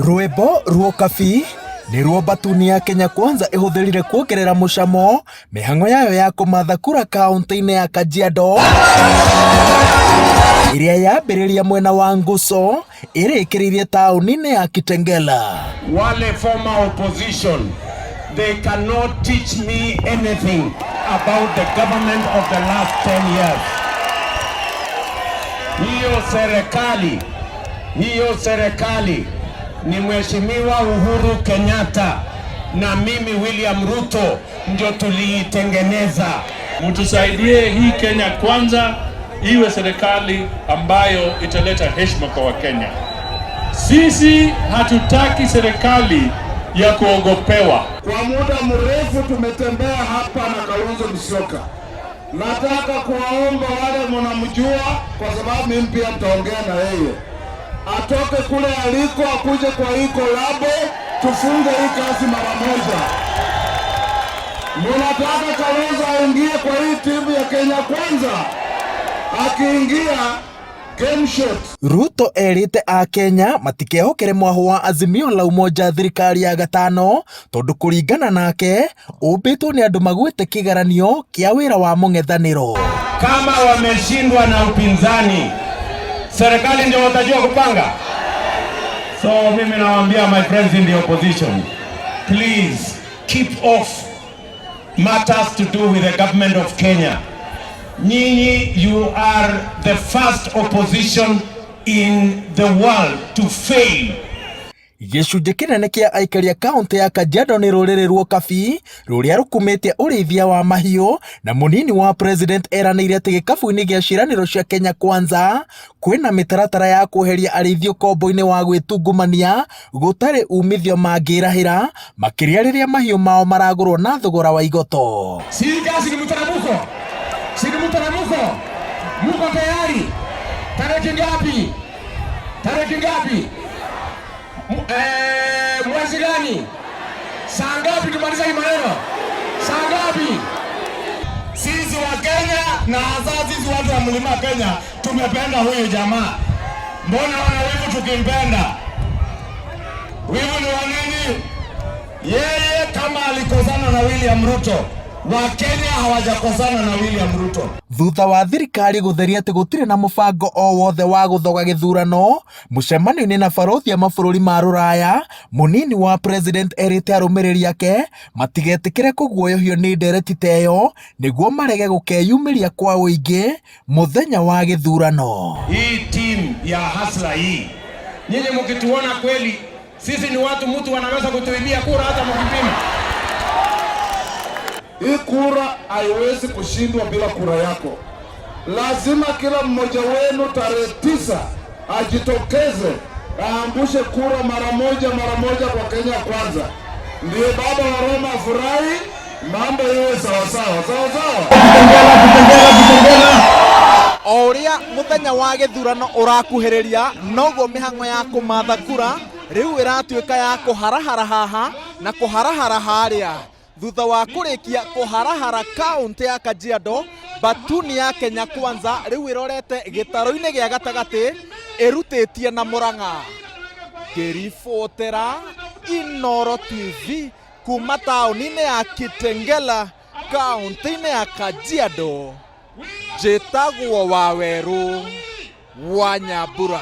Rwĩmbo Ruokabi nĩruo Batuni ya Kenya Kwanza ĩhũthĩrire kuongerera mũcamo mĩhang'o yayo ya kũmatha kura kaunti-inĩ ya Kajiado ĩrĩa yambĩrĩria mwena wa Nguso ĩrĩkĩrĩirie taũni-inĩ ya Kitengela. Wale former opposition, they cannot teach me anything about the government of the last 10 years. Hiyo serikali, hiyo serikali ni Mheshimiwa Uhuru Kenyatta na mimi William Ruto ndio tuliitengeneza. Mtusaidie hii Kenya Kwanza iwe serikali ambayo italeta heshima kwa Wakenya. Sisi hatutaki serikali ya kuogopewa. Kwa muda mrefu tumetembea hapa na Kalonzo Musyoka. Nataka kuwaomba wale mnamjua, kwa sababu mimi pia mtaongea na yeye, atoke kule aliko akuje kwa hii collabo, tufunge hii kazi mara moja. Munataka Kalonzo aingie kwa hii timu ya Kenya Kwanza? Akiingia, game shot. Ruto erĩte akenya matikehokere mwahũ wa Azimio la Umoja thirikari ya gatano tondũ kũringana nake ũmbĩtwo nĩ andũ magwĩte kĩgeranio kĩa wĩra wa mũng'ethanĩro. Kama wameshindwa na upinzani, serikali ndio watajua kupanga. So mimi nawaambia, my friends in the opposition, please keep off matters to do with the government of Kenya. Nyinyi, you are the first opposition in the world to fail. Gĩcunjĩ kĩnene kĩa aikari a kaũntĩ ya Kajiado nĩ rũrĩrĩ Ruokabi rũrĩa rũkumĩtie ũrĩithia wa mahiũ, na mũnini wa president eranĩire atĩ gĩkabu-inĩ gĩa ciĩranĩro cia Kenya Kwanza kwĩna mĩtaratara ya kweheria arĩithi ũkombo-inĩ wa gwĩtungumania gũtarĩ umithio mangĩrahĩra, makĩria rĩrĩa mahiũ mao maragũrwo na thogora wa igoto. Si kazi ni mtaramuko? Si ni mtaramuko? Muko tayari? Tariki ngapi? Tariki ngapi? Mwezi gani? Saa ngapi tumaliza hii maneno? Saa ngapi? Sisi wa Kenya na hasa sisi watu wa mlima Kenya tumependa huyu jamaa. Mbona wana wivu tukimpenda? Wivu ni wa nini? Yeye kama alikosana na William Ruto, Wakenya hawajakosana na William Ruto. Thutha wa thirikari gũtheria atĩ gũtirĩ na mũbango o wothe wa gũthoga gĩthurano, mũcemanio-inĩ na barothi a mabũrũri ma rũraya, mũnini wa president erĩte arũmĩrĩri ake matigetĩkĩre kũguoyohio nĩ ndereti ta ĩyo nĩguo marege gũkeyumĩria kwa ũingĩ mũthenya wa gĩthurano. Hii team ya hustler hii, nyinyi mkituona kweli, sisi ni watu mtu anaweza kutuibia kura hata mkipima. Hii kura haiwezi kushindwa bila kura yako. Lazima kila mmoja wenu tarehe 9 ajitokeze aangushe kura mara moja mara moja kwa Kenya Kwanza, ndiyo baba wa Roma afurahi, mambo iwe sawa sawa sawa sawa. O ũrĩa mũthenya wa gĩthurano ũrakuhĩrĩria, noguo mĩhang'o ya kũmatha kura rĩu ĩratuĩka ya kũharahara haha na kũharahara harĩa. Thutha wa kũrĩkia kũharahara kaũntĩ ya Kajiado, Batuni ya Kenya Kwanza rĩu ĩrorete gĩtarũ-inĩ gĩa gatagatĩ ĩrutĩtie na Mũrang'a. Ngĩribotera Inoro TV kuma taũni-inĩ ya Kitengela, kaũntĩ-inĩ ya Kajiado, njĩtagwo Wawerũ wa Nyambura.